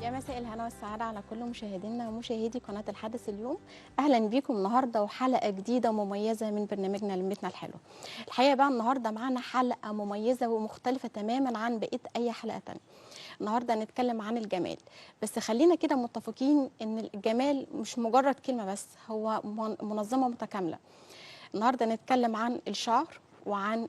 يا مساء الهنا والسعادة على كل مشاهدينا ومشاهدي قناة الحدث اليوم. أهلا بيكم النهاردة وحلقة جديدة مميزة من برنامجنا لمتنا الحلوة. الحقيقة بقى النهاردة معانا حلقة مميزة ومختلفة تماما عن بقية أي حلقة تانية. النهاردة هنتكلم عن الجمال، بس خلينا كده متفقين إن الجمال مش مجرد كلمة بس، هو منظمة متكاملة. النهاردة هنتكلم عن الشعر وعن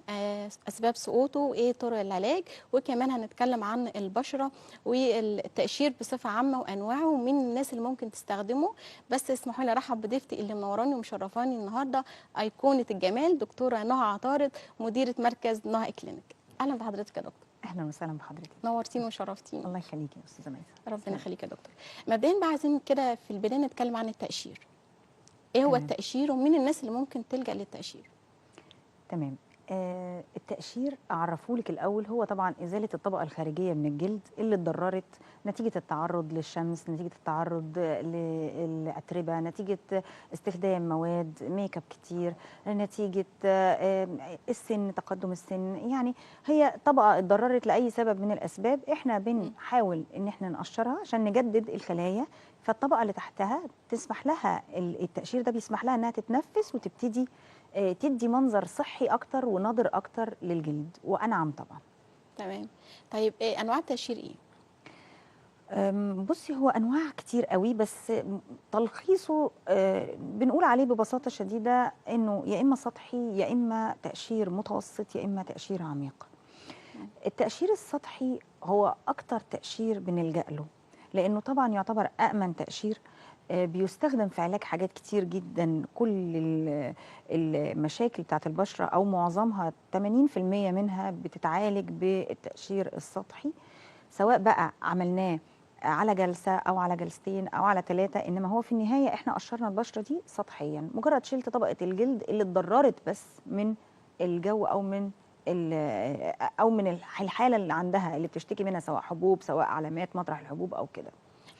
أسباب سقوطه وإيه طرق العلاج، وكمان هنتكلم عن البشرة والتقشير بصفة عامة وأنواعه ومين الناس اللي ممكن تستخدمه. بس اسمحوا لي أرحب بضيفتي اللي منوراني ومشرفاني النهاردة، أيقونة الجمال دكتورة نهى عطارد، مديرة مركز نهى كلينيك. أهلا بحضرتك يا دكتور. اهلا وسهلا بحضرتك، نورتيني وشرفتيني. الله يخليكي يا استاذه ميسة. ربنا يخليك يا دكتور. مبدئيا بقى عايزين كده في البداية نتكلم عن التقشير. إيه هو التقشير ومين الناس اللي ممكن تلجأ للتقشير؟ تمام. التقشير أعرفهولك الأول، هو طبعا إزالة الطبقة الخارجية من الجلد اللي اتضررت نتيجة التعرض للشمس، نتيجة التعرض للأتربة، نتيجة استخدام مواد make up كتير، نتيجة السن، تقدم السن. يعني هي طبقة اتضررت لأي سبب من الأسباب، احنا بنحاول إن احنا نقشرها عشان نجدد الخلايا، فالطبقة اللي تحتها تسمح لها، التقشير ده بيسمح لها إنها تتنفس وتبتدي تدي منظر صحي اكتر ونضر اكتر للجلد وانعم طبعا. تمام. طيب إيه انواع التقشير ايه؟ بصي، هو انواع كتير قوي، بس تلخيصه بنقول عليه ببساطة شديدة انه يا اما سطحي، يا اما تقشير متوسط، يا اما تقشير عميق. التقشير السطحي هو اكتر تقشير بنلجأ له، لانه طبعا يعتبر امن تقشير، بيستخدم في علاج حاجات كتير جدا. كل المشاكل بتاعت البشرة أو معظمها 80% منها بتتعالج بالتقشير السطحي، سواء بقى عملناه على جلسة أو على جلستين أو على 3، إنما هو في النهاية إحنا قشرنا البشرة دي سطحيا، مجرد شلت طبقة الجلد اللي اتضررت بس من الجو أو من الحالة اللي عندها اللي بتشتكي منها، سواء حبوب سواء علامات مطرح الحبوب أو كده.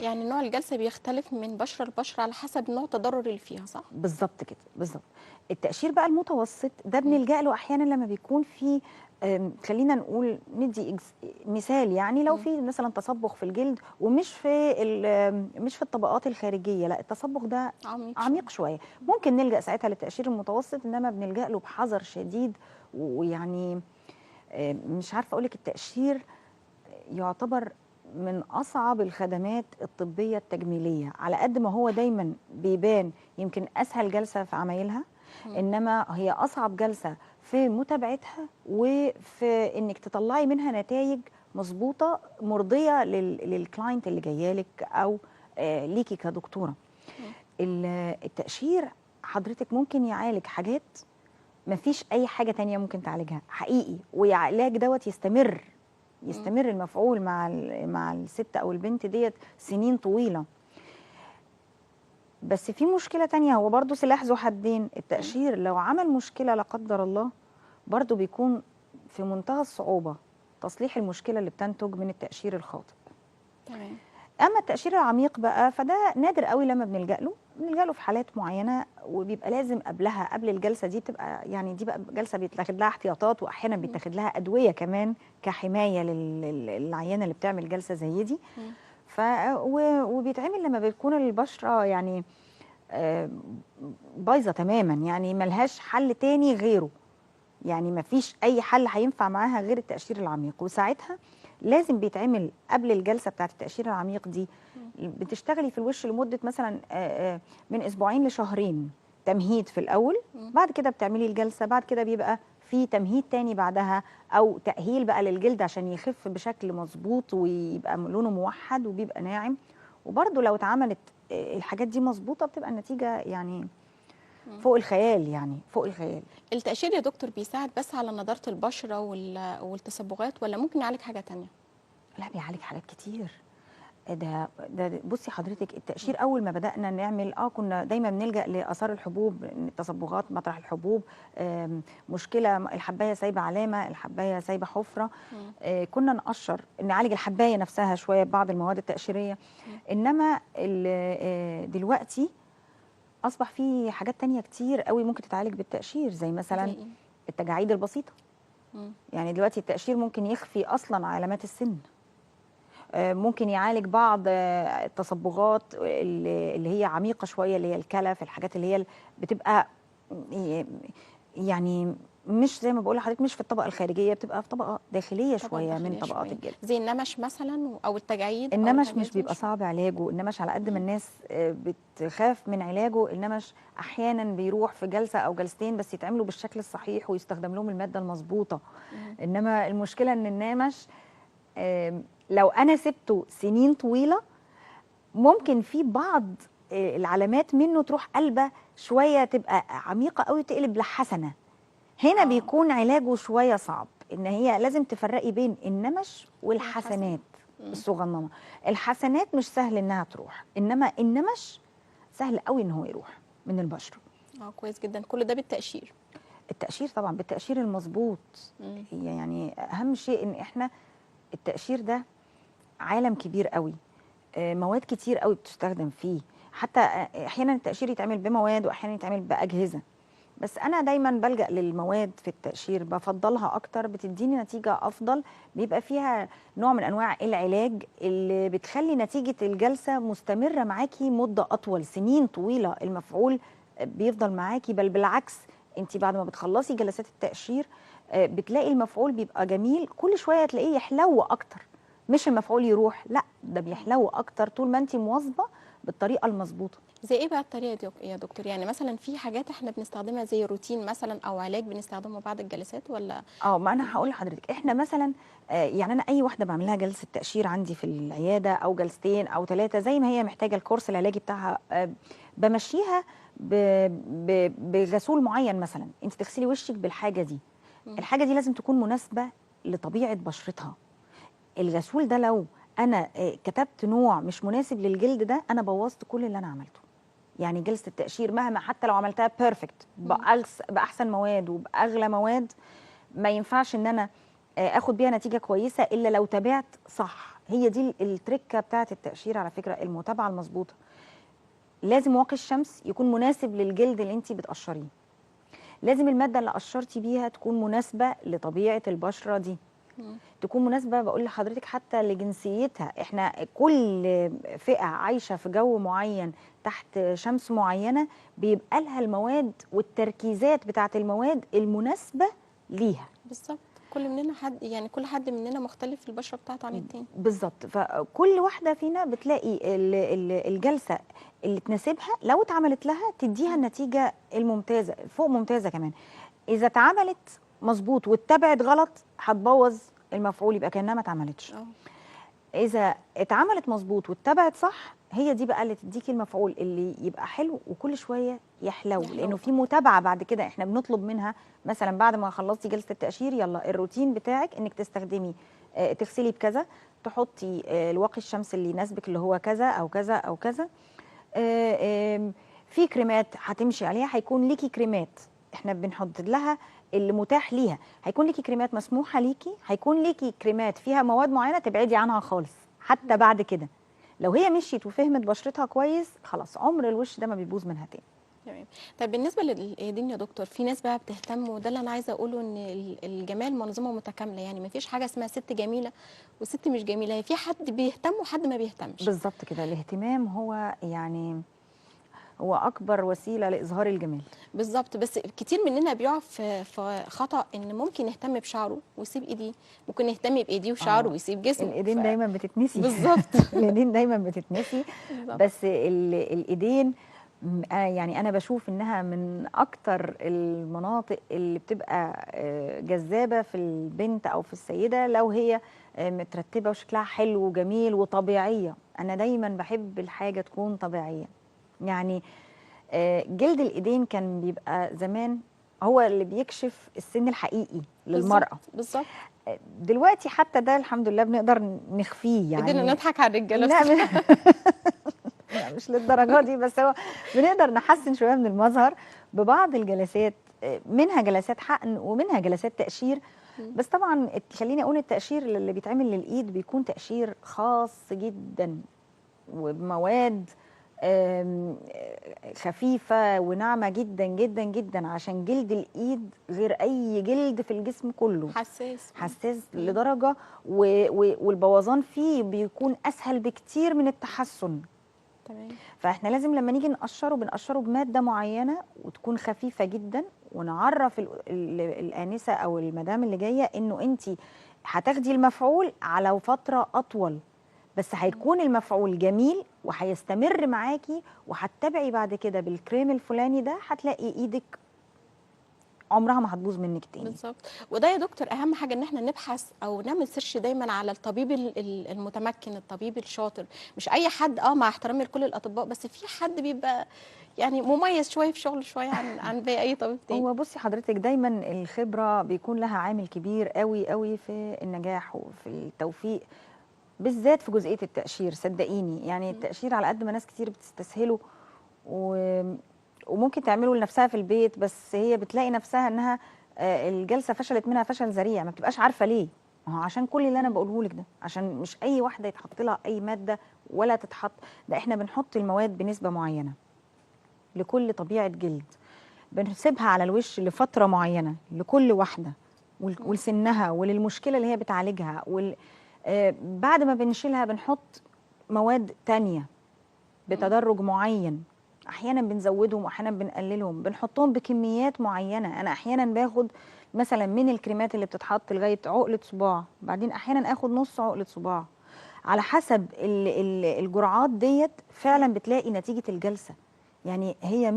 يعني نوع الجلسة بيختلف من بشرة لبشرة على حسب نوع التضرر اللي فيها، صح؟ بالظبط كده، بالظبط. التقشير بقى المتوسط ده بنلجأ له أحيانا لما بيكون في، خلينا نقول ندي مثال، يعني لو في مثلا تصبغ في الجلد ومش في مش في الطبقات الخارجية، لا التصبغ ده عميق شوية، ممكن نلجأ ساعتها للتقشير المتوسط، إنما بنلجأ له بحذر شديد. ويعني مش عارفة أقولك، التقشير يعتبر من أصعب الخدمات الطبية التجميلية، على قد ما هو دايما بيبان يمكن أسهل جلسة في عمايلها، إنما هي أصعب جلسة في متابعتها وفي إنك تطلعي منها نتائج مظبوطة مرضية لل client اللي جايالك أو ليكي كدكتورة. التقشير حضرتك ممكن يعالج حاجات مفيش أي حاجة تانية ممكن تعالجها حقيقي، وعلاج دوت يستمر المفعول مع الست او البنت ديت سنين طويلة. بس في مشكلة تانية، هو برضو سلاح ذو حدين. التقشير لو عمل مشكلة لا قدر الله برضو بيكون في منتهى الصعوبة تصليح المشكلة اللي بتنتج من التقشير الخاطئ. تمام. اما التقشير العميق بقى فده نادر قوي لما بنلجأ له في حالات معينة، وبيبقى لازم قبلها، قبل الجلسة دي بتبقى يعني دي بقى جلسه بيتاخد لها احتياطات، واحيانا بيتاخد لها ادوية كمان كحمايه للعيانه اللي بتعمل جلسه زي دي. وبيتعمل لما بتكون البشرة يعني بايظة تماما، يعني ملهاش حل تاني غيره، يعني مفيش اي حل هينفع معاها غير التقشير العميق. وساعتها لازم بيتعمل قبل الجلسة بتاعت التقشير العميق دي، بتشتغلي في الوش لمدة مثلا من اسبوعين لشهرين تمهيد في الاول، بعد كده بتعملي الجلسة، بعد كده بيبقى في تمهيد تاني بعدها او تاهيل بقى للجلد عشان يخف بشكل مظبوط ويبقى لونه موحد وبيبقى ناعم. وبرده لو اتعملت الحاجات دي مظبوطة بتبقى النتيجة يعني فوق الخيال، يعني فوق الخيال. التقشير يا دكتور بيساعد بس على نضاره البشرة والتصبغات، ولا ممكن يعالج حاجة تانية؟ لا بيعالج حاجات كتير. ده بصي حضرتك، التقشير اول ما بدأنا نعمل كنا دايما بنلجأ لآثار الحبوب، التصبغات مطرح الحبوب، مشكلة الحبايه سايبه علامة، الحبايه سايبه حفره، كنا نقشر نعالج الحبايه نفسها شوية ببعض المواد التقشيريه. انما دلوقتي اصبح في حاجات تانية كتير قوي ممكن تتعالج بالتقشير، زي مثلا التجاعيد البسيطة. يعني دلوقتي التقشير ممكن يخفي اصلا علامات السن. ممكن يعالج بعض التصبغات اللي هي عميقة شوية، اللي هي الكلف، الحاجات اللي هي بتبقى يعني مش زي ما بقول لحضرتك مش في الطبقة الخارجية، بتبقى في طبقه داخلية شوية من طبقات الجلد، زي النمش مثلا او التجاعيد. النمش مش بيبقى صعب علاجه، النمش على قد ما الناس بتخاف من علاجه، النمش احيانا بيروح في جلسه او جلستين بس يتعملوا بالشكل الصحيح ويستخدم لهم المادة المظبوطه. انما المشكلة ان النمش لو انا سبته سنين طويلة ممكن في بعض العلامات منه تروح قلبه شوية، تبقى عميقة قوي، تقلب لحسنه. هنا بيكون علاجه شوية صعب، ان هي لازم تفرقي بين النمش والحسنات الصغننه. الحسنات مش سهل انها تروح، انما النمش سهل قوي ان هو يروح من البشرة. كويس جدا. كل ده بالتقشير؟ التقشير طبعا، بالتقشير المظبوط. يعني اهم شيء ان احنا التقشير ده عالم كبير قوي، مواد كتير قوي بتستخدم فيه، حتى احيانا التقشير يتعمل بمواد واحيانا يتعمل باجهزه، بس انا دايما بلجأ للمواد في التقشير، بفضلها اكتر، بتديني نتيجة افضل، بيبقى فيها نوع من انواع العلاج اللي بتخلي نتيجة الجلسة مستمرة معاكي مدة اطول، سنين طويلة المفعول بيفضل معاكي، بل بالعكس انت بعد ما بتخلصي جلسات التقشير بتلاقي المفعول بيبقى جميل، كل شوية تلاقيه يحلو اكتر، مش المفعول يروح، لا ده بيحلو اكتر طول ما انت مواظبة بالطريقة المظبوطة. زي ايه بقى الطريقة دي يا دكتور؟ يعني مثلا في حاجات احنا بنستخدمها زي روتين مثلا او علاج بنستخدمه بعد الجلسات ولا؟ ما انا هقول لحضرتك، احنا مثلا يعني انا اي واحدة بعمل لها جلسه تقشير عندي في العيادة او جلستين او 3 زي ما هي محتاجه الكورس العلاجي بتاعها، بمشيها بغسول معين مثلا، انت تغسلي وشك بالحاجة دي. الحاجة دي لازم تكون مناسبة لطبيعة بشرتها. الغسول ده لو انا كتبت نوع مش مناسب للجلد ده، انا بوظت كل اللي انا عملته. يعني جلسه التقشير مهما حتى لو عملتها perfect باحسن مواد وباغلى مواد، ما ينفعش ان انا اخد بيها نتيجة كويسة الا لو تابعت صح. هي دي التركة بتاعه التقشير على فكرة، المتابعة المظبوطه. لازم واقي الشمس يكون مناسب للجلد اللي انت بتقشريه، لازم المادة اللي قشرتي بيها تكون مناسبة لطبيعة البشرة دي، تكون مناسبة بقول لحضرتك حتى لجنسيتها. احنا كل فئة عايشه في جو معين تحت شمس معينة بيبقى لها المواد والتركيزات بتاعه المواد المناسبة ليها. بالظبط، كل مننا حد، يعني كل حد مننا مختلف في البشرة بتاعته عن التاني. بالظبط، فكل واحدة فينا بتلاقي الجلسة اللي تناسبها لو اتعملت لها تديها النتيجة الممتازة فوق ممتازة كمان. اذا اتعملت مظبوط واتبعت غلط هتبوظ المفعول، يبقى كانها ما اتعملتش. اذا اتعملت مظبوط واتبعت صح، هي دي بقى اللي تديكي المفعول اللي يبقى حلو وكل شوية يحلو، لانه في متابعه بعد كده. احنا بنطلب منها مثلا بعد ما خلصتي جلسه التقشير، يلا الروتين بتاعك انك تستخدمي تغسلي بكذا، تحطي الواقي الشمس اللي يناسبك اللي هو كذا او كذا او كذا، في كريمات هتمشي عليها، هيكون ليكي كريمات احنا بنحدد لها اللي متاح ليها، هيكون ليكي كريمات مسموحة ليكي، هيكون ليكي كريمات فيها مواد معينة تبعدي عنها خالص حتى بعد كده. لو هي مشيت وفهمت بشرتها كويس خلاص عمر الوش ده ما بيبوظ منها تاني. تمام. طب بالنسبة للايدين يا دكتور، في ناس بقى بتهتم، وده اللي انا عايزه اقوله، ان الجمال منظومة متكاملة، يعني ما فيش حاجة اسمها ست جميلة وست مش جميلة، في حد بيهتم وحد ما بيهتمش. بالظبط كده، الاهتمام هو يعني هو اكبر وسيلة لاظهار الجمال. بالظبط، بس كتير مننا بيقع في خطا ان ممكن يهتم بشعره ويسيب ايديه، ممكن يهتم بايديه وشعره ويسيب جسمه. الايدين دايما بتتنسي. بالظبط الايدين دايما بتتنسي. بس الايدين يعني انا بشوف انها من اكتر المناطق اللي بتبقى جذابة في البنت او في السيدة لو هي مترتبة وشكلها حلو وجميل وطبيعيه. انا دايما بحب الحاجة تكون طبيعية. يعني جلد الايدين كان بيبقى زمان هو اللي بيكشف السن الحقيقي للمرأة. بالظبط. دلوقتي حتى ده الحمد لله بنقدر نخفيه، يعني قدرنا نضحك على الرجالة. لا لا مش للدرجة دي، بس هو بنقدر نحسن شوية من المظهر ببعض الجلسات، منها جلسات حقن ومنها جلسات تقشير. بس طبعا خليني اقول التقشير اللي بيتعمل للايد بيكون تقشير خاص جدا وبمواد خفيفة وناعمه جدا جدا جدا، عشان جلد الايد غير اي جلد في الجسم كله، حساس حساس لدرجة، والبوظان فيه بيكون اسهل بكتير من التحسن. تمام. فاحنا لازم لما نيجي نقشره بنقشره بمادة معينة وتكون خفيفة جدا، ونعرف الانسة او المدام اللي جاية انه انت هتاخدي المفعول على فترة اطول، بس هيكون المفعول جميل وهيستمر معاكي، وهتتابعي بعد كده بالكريم الفلاني ده، هتلاقي ايدك عمرها ما هتبوظ منك تاني. بالظبط. وده يا دكتور اهم حاجة ان احنا نبحث او نعمل search دايما على الطبيب المتمكن، الطبيب الشاطر، مش اي حد. مع احترامي لكل الاطباء، بس في حد بيبقى يعني مميز شوية في شغله شوية عن باقي اي طبيب تاني. هو بصي حضرتك، دايما الخبرة بيكون لها عامل كبير قوي قوي في النجاح وفي التوفيق، بالذات في جزئية التقشير. صدقيني يعني التقشير على قد ما ناس كتير بتستسهله وممكن تعمله لنفسها في البيت، بس هي بتلاقي نفسها انها الجلسة فشلت منها فشل ذريع، ما بتبقاش عارفه ليه. ما هو عشان كل اللي انا بقوله لك ده، عشان مش اي واحدة يتحط لها اي مادة ولا تتحط. ده احنا بنحط المواد بنسبة معينة لكل طبيعة جلد، بنسيبها على الوش لفترة معينة لكل واحدة ولسنها وللمشكله اللي هي بتعالجها، بعد ما بنشيلها بنحط مواد تانية بتدرج معين، احيانا بنزودهم واحيانا بنقللهم، بنحطهم بكميات معينة. انا احيانا باخد مثلا من الكريمات اللي بتتحط لغاية عقله صباع، بعدين احيانا اخد نص عقله صباع، على حسب الجرعات ديت. فعلا بتلاقي نتيجة الجلسة. يعني هي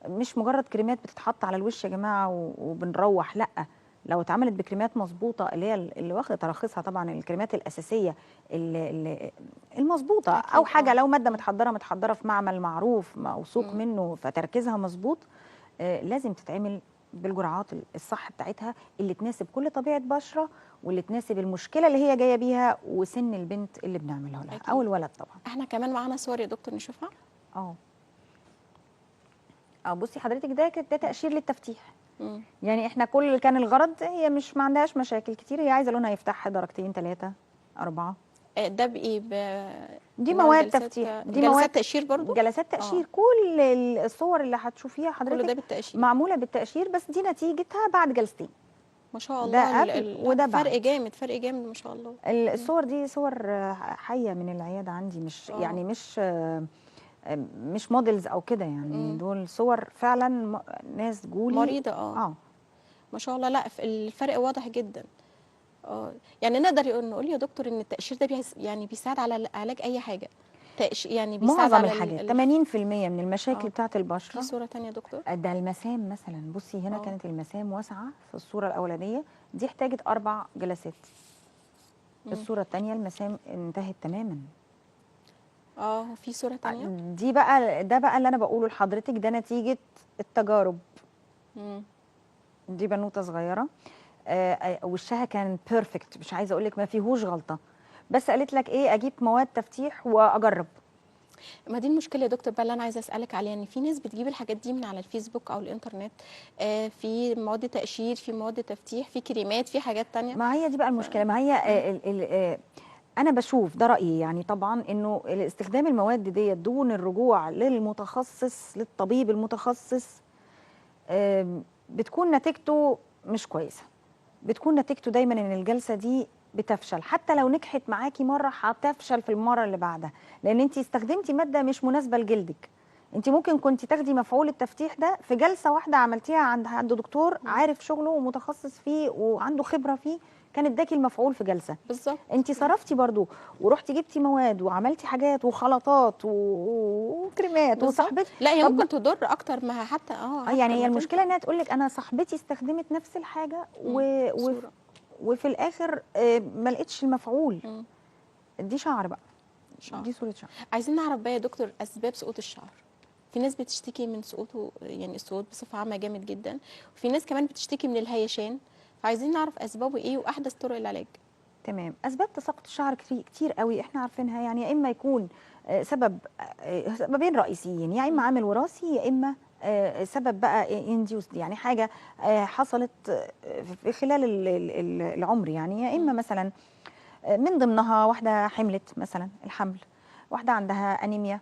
مش مجرد كريمات بتتحط على الوش يا جماعة وبنروح، لا، لو اتعملت بكريمات مظبوطة اللي هي اللي واخده تراخيصها طبعا، الكريمات الاساسية المظبوطه، او حاجة لو مادة متحضره في معمل معروف موثوق منه فتركيزها مظبوط، لازم تتعمل بالجرعات الصح بتاعتها اللي تناسب كل طبيعة بشره، واللي تناسب المشكلة اللي هي جاية بيها وسن البنت اللي بنعملها لها او الولد. طبعا احنا كمان معانا صور يا دكتور نشوفها. بصي حضرتك، ده تقشير للتفتيح. يعني احنا كل اللي كان الغرض، هي مش ما عندهاش مشاكل كتير، هي عايزه لونها يفتح درجتين 3 4. ده بايه؟ دي مواد تفتيح، دي جلسات تقشير برضو، جلسات تقشير. كل الصور اللي هتشوفيها حضرتك كل ده بالتقشير، معمولة بالتقشير، بس دي نتيجتها بعد جلستين. ما شاء الله، ده قبل وده بعد، فرق جامد، فرق جامد ما شاء الله. الصور دي صور حيه من العيادة عندي، مش يعني مش models او كده يعني. دول صور فعلا ناس جولي مريضه. ما شاء الله، لا الفرق واضح جدا. يعني نقدر نقول يا دكتور ان التقشير ده يعني بيساعد على علاج اي حاجة، يعني بيساعد معظم على الحاجات، 80% من المشاكل بتاعه البشرة. في صوره ثانية يا دكتور، ده المسام مثلا. بصي هنا كانت المسام واسعة في الصورة الاولانية، دي احتاجت 4 جلسات. الصورة الثانية المسام انتهت تماما. في صورة تانية دي بقى، ده بقى اللي أنا بقوله لحضرتك، ده نتيجة التجارب. دي بنوتة صغيرة، وشها كان perfect، مش عايزة أقول لك ما فيهوش غلطة، بس قالت لك إيه، أجيب مواد تفتيح وأجرب. ما دي المشكلة يا دكتور بقى اللي أنا عايزة أسألك عليها، إن في ناس بتجيب الحاجات دي من على الفيسبوك أو الإنترنت، في مواد تقشير، في مواد تفتيح، في كريمات، في حاجات تانية. ما هي دي بقى المشكلة. ما هي أنا بشوف ده رأيي يعني طبعا، إنه استخدام المواد دي دون الرجوع للمتخصص، للطبيب المتخصص، بتكون نتيجته مش كويسة. بتكون نتيجته دايما إن الجلسة دي بتفشل، حتى لو نجحت معاكي مرة هتفشل في المرة اللي بعدها، لأن أنت استخدمتي مادة مش مناسبة لجلدك. أنت ممكن كنت تاخدي مفعول التفتيح ده في جلسة واحدة عملتيها عند دكتور عارف شغله ومتخصص فيه وعنده خبرة فيه، كان اداكي المفعول في جلسه. بالظبط. انت صرفتي برضو ورحتي جبتي مواد وعملتي حاجات وخلطات وكريمات وصاحبتي، لا هي ممكن تضر اكتر ما حتى يعني هي المشكلة انها تقول لك انا صاحبتي استخدمت نفس الحاجة وفي الاخر ما لقيتش المفعول. دي شعر بقى، شعر. دي صوره شعر. عايزين نعرف بقى يا دكتور اسباب سقوط الشعر. في ناس بتشتكي من سقوطه، يعني السقوط بصفة عامة جامد جدا، وفي ناس كمان بتشتكي من الهيشان، فعايزين نعرف اسبابه ايه واحدث طرق العلاج. تمام. اسباب تساقط الشعر كتير قوي احنا عارفينها، يعني يا اما يكون سبب، سببين رئيسيين، يا اما عامل وراثي، يا اما سبب بقى induced، يعني حاجة حصلت في خلال العمر، يعني يا اما مثلا من ضمنها واحدة حملت مثلا، الحمل، واحدة عندها انيميا،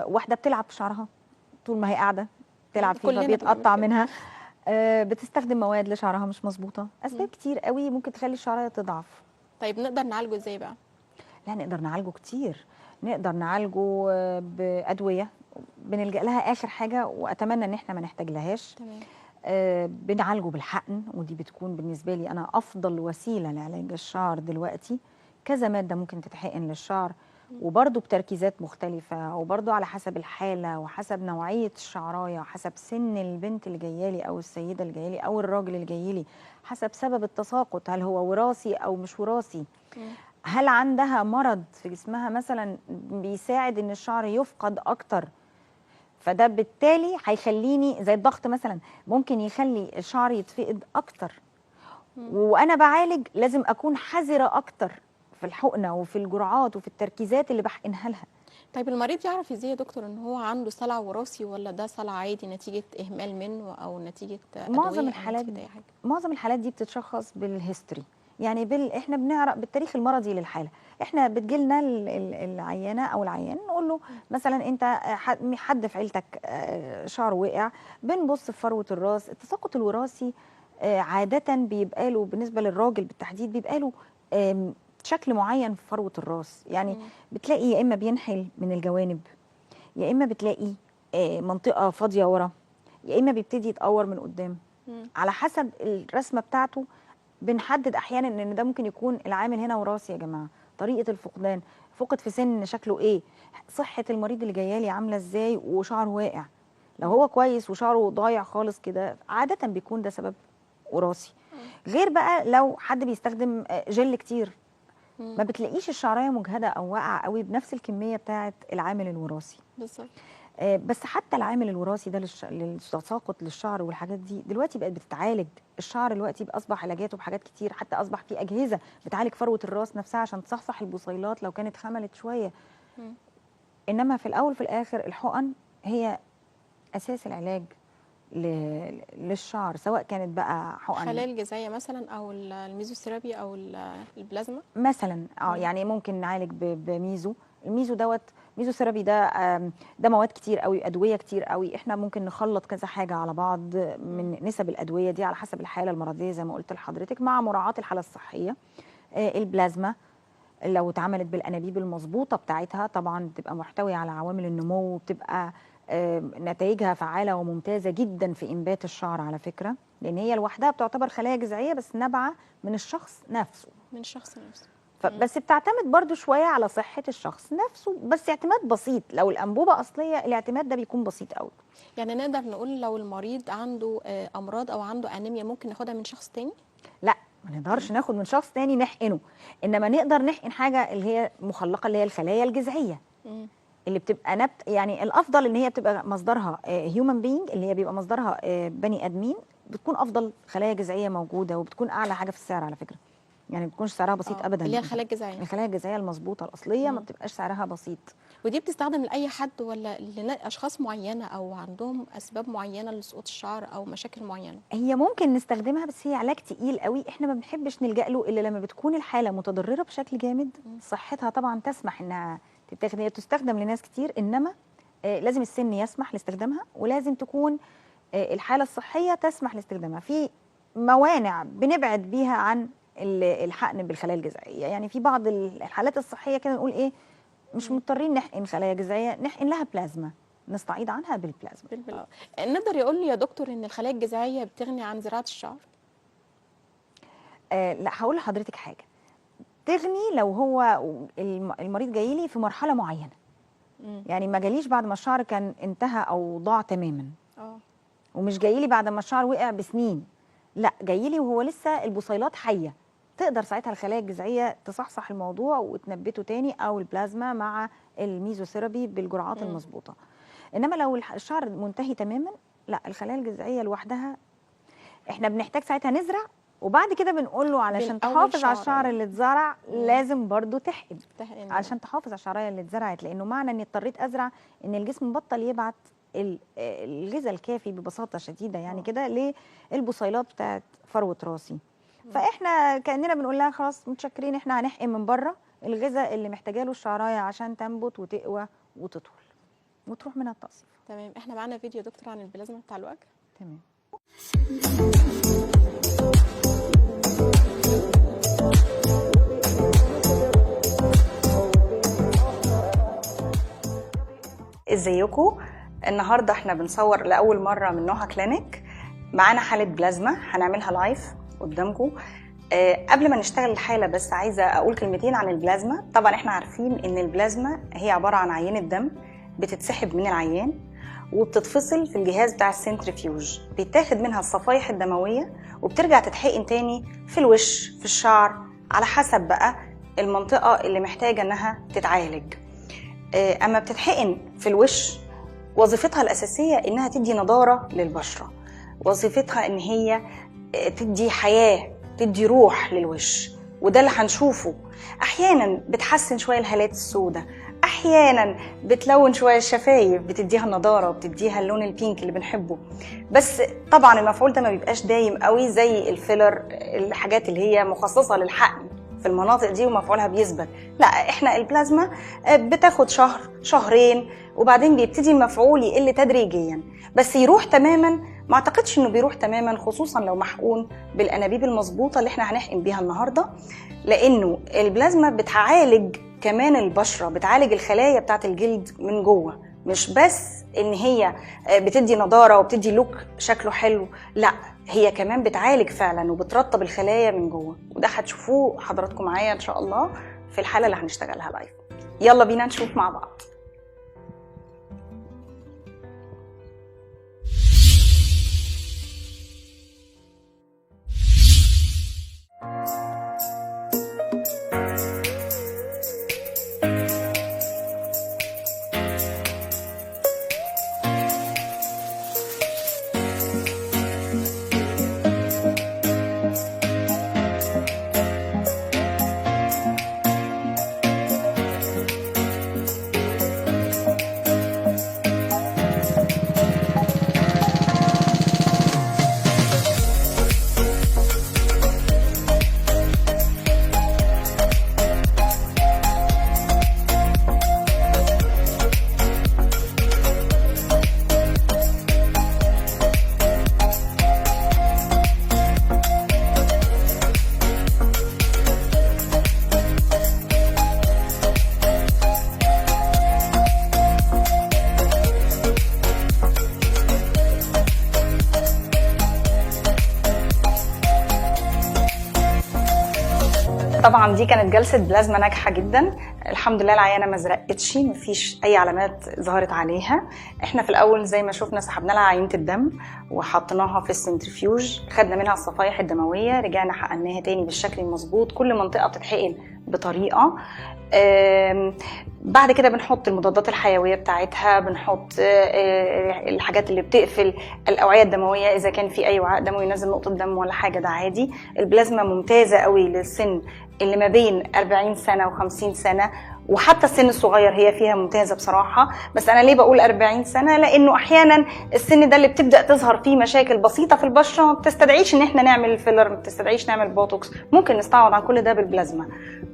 واحدة بتلعب في شعرها طول ما هي قاعدة بتلعب فيه فبيتقطع منها، بتستخدم مواد لشعرها مش مظبوطة، اسباب كتير قوي ممكن تخلي الشعرية تضعف. طيب نقدر نعالجه ازاي بقى؟ لا نقدر نعالجه كتير، نقدر نعالجه بادويه بنلجأ لها اخر حاجة واتمنى ان احنا ما نحتاج لهاش. تمام. بنعالجه بالحقن، ودي بتكون بالنسبة لي انا افضل وسيلة لعلاج الشعر دلوقتي. كذا مادة ممكن تتحقن للشعر، وبرده بتركيزات مختلفة، وبرده على حسب الحالة وحسب نوعية الشعرايه، حسب سن البنت اللي جاية لي او السيدة اللي جاية لي او الراجل اللي جاي لي، حسب سبب التساقط، هل هو وراثي او مش وراثي، هل عندها مرض في جسمها مثلا بيساعد ان الشعر يفقد اكتر، فده بالتالي هيخليني زي الضغط مثلا ممكن يخلي الشعر يتفقد اكتر. وانا بعالج لازم اكون حذره اكتر في الحقنة وفي الجرعات وفي التركيزات اللي بحقنها لها. طيب المريض يعرف ازاي يا دكتور ان هو عنده صلع وراثي ولا ده صلع عادي نتيجة اهمال منه او نتيجة ادوية؟ معظم الحالات دي بتتشخص بال history، يعني احنا بنعرف بالتاريخ المرضي للحالة. احنا بتجيلنا العيانه او العيان نقول له مثلا انت حد في عيلتك شعره وقع، بنبص في فروه الراس. التساقط الوراثي عادة بيبقى له بالنسبة للراجل بالتحديد بيبقى له شكل معين في فروه الراس، يعني بتلاقي يا اما بينحل من الجوانب، يا اما بتلاقي منطقة فاضية ورا، يا اما بيبتدي يتقور من قدام. على حسب الرسمة بتاعته بنحدد احيانا ان ده ممكن يكون العامل هنا وراثي. يا جماعة طريقه الفقدان، فقد في سن شكله ايه، صحة المريض اللي جاية لي عامله ازاي وشعره واقع، لو هو كويس وشعره ضايع خالص كده عادة بيكون ده سبب وراثي. غير بقى لو حد بيستخدم جل كتير، ما بتلاقيش الشعرية مجهده او واقعه قوي بنفس الكمية بتاعه العامل الوراثي. بالظبط. بس حتى العامل الوراثي ده للتساقط للشعر والحاجات دي دلوقتي بقت بتتعالج. الشعر دلوقتي اصبح علاجاته بحاجات كتير، حتى اصبح في اجهزة بتعالج فروه الراس نفسها عشان تصحصح البصيلات لو كانت خملت شوية. انما في الاول في الاخر الحقن هي اساس العلاج للشعر، سواء كانت بقى حقن خلايا الجذعية مثلا او الميزوثيرابي او البلازما مثلا. يعني ممكن نعالج ب meso. ال meso دوت ميزوثيرابي ده ده مواد كتير قوي، ادوية كتير قوي، احنا ممكن نخلط كذا حاجة على بعض من نسب الادوية دي على حسب الحالة المرضية زي ما قلت لحضرتك، مع مراعاة الحالة الصحية. البلازما لو اتعملت بالانابيب المظبوطه بتاعتها طبعا بتبقى محتويه على عوامل النمو، وبتبقى نتائجها فعاله وممتازة جدا في انبات الشعر على فكرة، لان هي لوحدها بتعتبر خلايا جذعيه بس نابعة من الشخص نفسه. من الشخص نفسه. بس بتعتمد برضو شوية على صحة الشخص نفسه، بس اعتماد بسيط. لو الانبوبة اصلية الاعتماد ده بيكون بسيط قوي. يعني نقدر نقول لو المريض عنده امراض او عنده انيميا ممكن ناخدها من شخص تاني؟ لا، ما نقدرش ناخد من شخص تاني نحقنه، انما نقدر نحقن حاجة اللي هي مخلقة اللي هي الخلايا الجذعية. اللي بتبقى نبت، يعني الافضل ان هي بتبقى مصدرها human being، اللي هي بيبقى مصدرها بني ادمين، بتكون افضل خلايا جذعيه موجودة، وبتكون اعلى حاجة في السعر على فكرة. يعني ما بتكونش سعرها بسيط ابدا، اللي هي الخلايا الجذعية. الخلايا الجذعية المظبوطه الاصلية ما بتبقاش سعرها بسيط. ودي بتستخدم لاي حد ولا لاشخاص معينة او عندهم اسباب معينة لسقوط الشعر او مشاكل معينة؟ هي ممكن نستخدمها، بس هي علاج تقيل قوي، احنا ما بنحبش نلجأ له الا لما بتكون الحالة متضرره بشكل جامد. صحتها طبعا تسمح انها تتاخد، هي تستخدم لناس كتير، انما لازم السن يسمح لاستخدامها، ولازم تكون الحالة الصحية تسمح لاستخدامها. في موانع بنبعد بيها عن الحقن بالخلايا الجذعية، يعني في بعض الحالات الصحية كده نقول ايه، مش مضطرين نحقن خلايا جذعيه، نحقن لها بلازما، نستعيض عنها بالبلازما. نقدر يقول لي يا دكتور ان الخلايا الجذعية بتغني عن زراعة الشعر؟ لا، هقول لحضرتك حاجة، تغني لو هو المريض جاي لي في مرحلة معينة. يعني ما جاليش بعد ما الشعر كان انتهى او ضاع تماما، ومش جاي لي بعد ما الشعر وقع بسنين، لا، جاي لي وهو لسه البصيلات حيه، تقدر ساعتها الخلايا الجذعية تصحصح الموضوع وتنبته تاني، او البلازما مع الميزوثيرابي بالجرعات المظبوطه. انما لو الشعر منتهي تماما، لا، الخلايا الجذعية لوحدها احنا بنحتاج ساعتها نزرع، وبعد كده بنقول له علشان تحافظ على الشعر اللي اتزرع لازم برضو تحقن علشان تحافظ على الشعرية اللي اتزرعت، لانه معنى اني اضطريت ازرع ان الجسم بطل يبعت الغذاء الكافي ببساطة شديدة يعني كده للبصيلات بتاعت فروه راسي. فاحنا كاننا بنقول لها خلاص متشكرين، احنا هنحقن من بره الغذاء اللي محتاجه له الشعرايه عشان تنبت وتقوى وتطول. وتروح منها التقصيف. تمام. احنا معانا فيديو دكتور عن البلازما بتاع الوجه. تمام. ازيكم؟ النهارده احنا بنصور لاول مرة من نهى كلينيك. معانا حاله بلازما هنعملها live قدامكم. قبل ما نشتغل الحالة بس عايزه اقول كلمتين عن البلازما. طبعا احنا عارفين ان البلازما هي عبارة عن عينه دم بتتسحب من العيان وبتتفصل في الجهاز بتاع ال centrifuge، بيتاخد منها الصفائح الدموية وبترجع تتحقن تاني في الوش، في الشعر، على حسب بقى المنطقة اللي محتاجه انها تتعالج. اما بتتحقن في الوش وظيفتها الاساسية انها تدي نضاره للبشره، وظيفتها ان هي تدي حياة، تدي روح للوش، وده اللي هنشوفه. احيانا بتحسن شوية الهالات السوداء، احيانا بتلون شوية الشفايف، بتديها النضارة وبتديها اللون ال pink اللي بنحبه. بس طبعا المفعول ده ما بيبقاش دايم قوي زي الفيلر، الحاجات اللي هي مخصصة للحقن في المناطق دي ومفعولها بيثبت. لا، احنا البلازما بتاخد شهر شهرين وبعدين بيبتدي المفعول يقل تدريجيا، بس يروح تماما ما اعتقدش انه بيروح تماما، خصوصا لو محقون بالانابيب المظبوطه اللي احنا هنحقن بيها النهارده، لانه البلازما بتعالج كمان البشرة، بتعالج الخلايا بتاعه الجلد من جوه، مش بس ان هي بتدي نضاره وبتدي look شكله حلو، لا هي كمان بتعالج فعلا وبترطب الخلايا من جوه، وده هتشوفوه حضراتكم معايا ان شاء الله في الحالة اللي هنشتغلها live. يلا بينا نشوف مع بعض. طبعا دي كانت جلسه بلازما ناجحة جدا، الحمد لله. العيانه ما زرقتش، مفيش اي علامات ظهرت عليها. احنا في الاول زي ما شفنا سحبنا لها عينه الدم وحطيناها في ال centrifuge، خدنا منها الصفائح الدموية، رجعنا حقناها تاني بالشكل المظبوط، كل منطقة بتتحقن بطريقة. بعد كده بنحط المضادات الحيوية بتاعتها، بنحط الحاجات اللي بتقفل الاوعية الدموية اذا كان في اي وعاء دموي ينزل نقطة دم ولا حاجة، ده عادي. البلازما ممتازة قوي للسن اللي ما بين 40 سنة و50 سنة، وحتى السن الصغير هي فيها ممتازة بصراحة. بس انا ليه بقول 40 سنة؟ لانه احيانا السن ده اللي بتبدا تظهر فيه مشاكل بسيطة في البشرة، ما بتستدعيش ان احنا نعمل فيلر، ما بتستدعيش نعمل بوتوكس، ممكن نستعوض عن كل ده بالبلازما.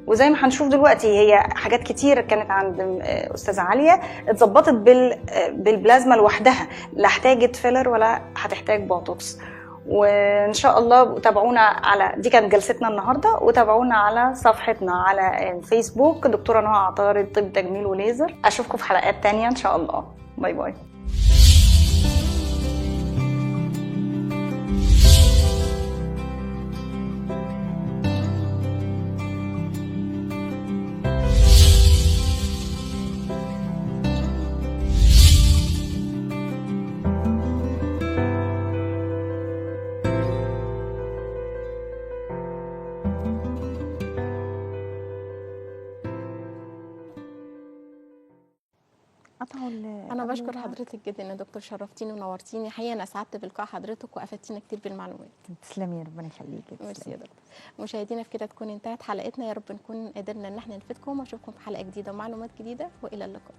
وزي ما هنشوف دلوقتي هي حاجات كتير كانت عند استاذه عالية اتظبطت بالبلازما لوحدها، لا احتاجت فيلر ولا هتحتاج بوتوكس. وان شاء الله تابعونا على دي كانت جلستنا النهارده، وتابعونا على صفحتنا على الفيسبوك دكتورة نهى عطارد طب تجميل وليزر. اشوفكم في حلقات تانية ان شاء الله. bye bye. انا بشكر حضرتك جدا يا دكتور، شرفتيني ونورتيني حقيقة. انا سعدت بلقاء حضرتك وافدتينا كتير بالمعلومات. تسلمي، ربنا يخليكي. ميرسي يا دكتور. مشاهدينا في كده تكون انتهت حلقتنا، يا رب نكون قدرنا ان احنا نفيدكم، واشوفكم في حلقة جديدة ومعلومات جديدة، والى اللقاء.